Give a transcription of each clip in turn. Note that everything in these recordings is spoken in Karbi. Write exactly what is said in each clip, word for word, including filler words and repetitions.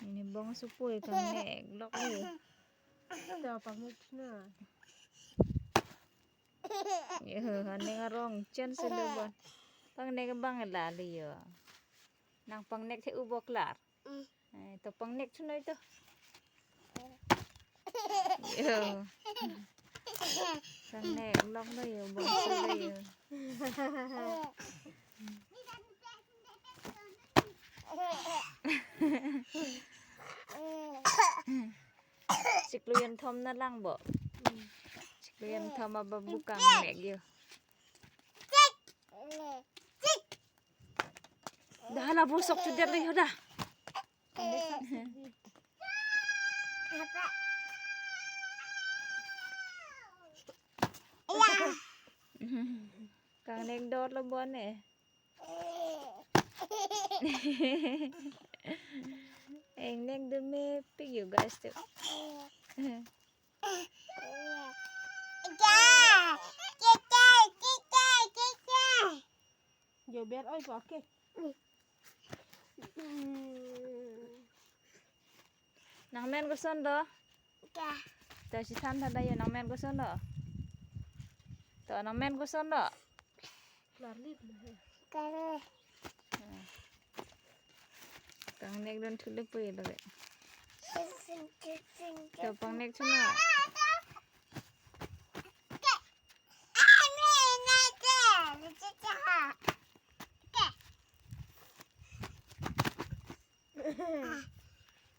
Ini bong supo kangnek lok lo. Ta pangnek na. Yo, aning arong chen si do bon. Pangnek abang lali yo. Nang pangnek the u bok lar. Mm. Eh, to pangnek thu noi to. Yo. Pangnek lok lo yo, bong si lo yo. Chiklo yen thom na lang bo. Chiklo yen thom a babu kangnek yo. Dah la bu sok chudet le yo dah. Kangnek dor lo bon e. Ingnek dun mepik yo guys tu. Yo ber oi ko ke. Nangmen koson do? Ka. To si than than da yo, nangmen koson do? To nangmen koson do? Klarlit na he. Kare. Kangnek dun thu le pui lo ke. To pangnek thu na.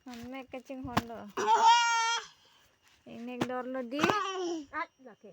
Nangmek kachinghon lo. Ingnek dor lo di. At lake.